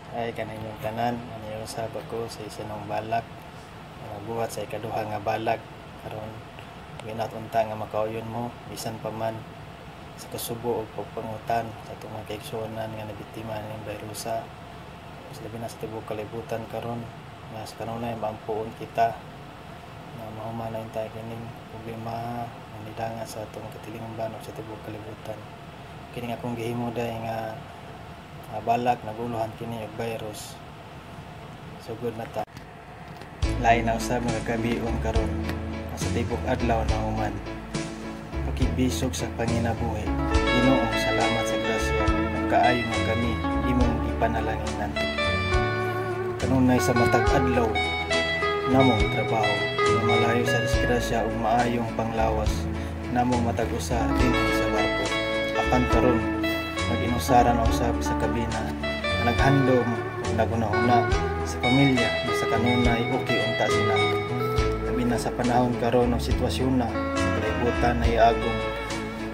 Ay, kaninyong tanan, ani usab ako sa isa ng balak nga magbuhat sa ikaduha nga balak karon. Ginat unta nga makauyon mo bisan pa man sa kasubo og pagpangutan sa atong mga kaigsuonan nga nabiktima ning virusa, mas labi na sa tibuok kalibutan karon, nga sa kanunay maampuon kita nga mahuman na unta kining problema nga nidangat sa atong katilingban ug sa tibuok kalibutan. Kini nga akong gihimo day nga balak, naguluhan kini og virus. Sugod na ta. Lain na usab mga kabion karon nga sa tibok adlaw nahuman. Pakigbisog sa panginabuhi. Ginoo, salamat sa grasya ug kaayo nga kami imong gipanalanginan. Kanunay sa matag adlaw namong trabaho nga malayo sa disgrasya ug maayong panglawas namong matag usa dinhi sa barko. Apan karon mag-inusaran usab sa kabina nga naghandom ug naghunahuna sa pamilya nga sa kanunay okay unta sila. Labi na sa panahon karon og sitwasyon na sa kalibutan ay agong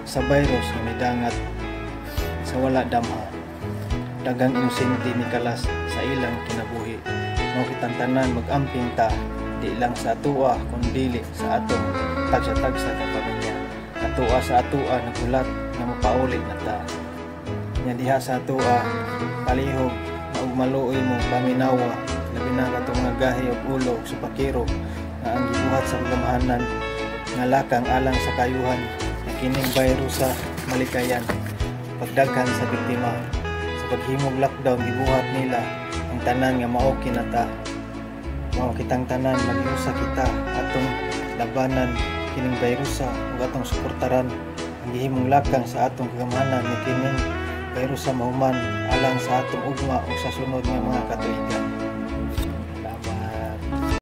sa virus nga midangat sa wala damha. Daghang inosente mikalas sa ilang kinabuhi. Mao kitang tanan mag-amping ta, di lang sa atoa kun dili sa atong tagsa-tagsa ka pamilya. Atoa sa atoa naghulat nga mopauli na ta. Nya diha sa atoa palihog nga og maluoy mo paminawa, labi na katong mga gahi og ulo ug supakiro nga ang gibuhat sa kagamhanan nga lakang alang sa kayuhan nga kining virus sa malikayan pagdaghan sa biktima. Sa paghimog lockdown, gibuhat nila ang tanan nga maoki na ta. Mao kitang tanan mag-usa kita atong labanan kining virusa ug atong suportaran ang gihimong lakang sa atong kagamhanan nga kining virusa mahuman alang sa atong ugma ug sa sunod nga mga katuigan.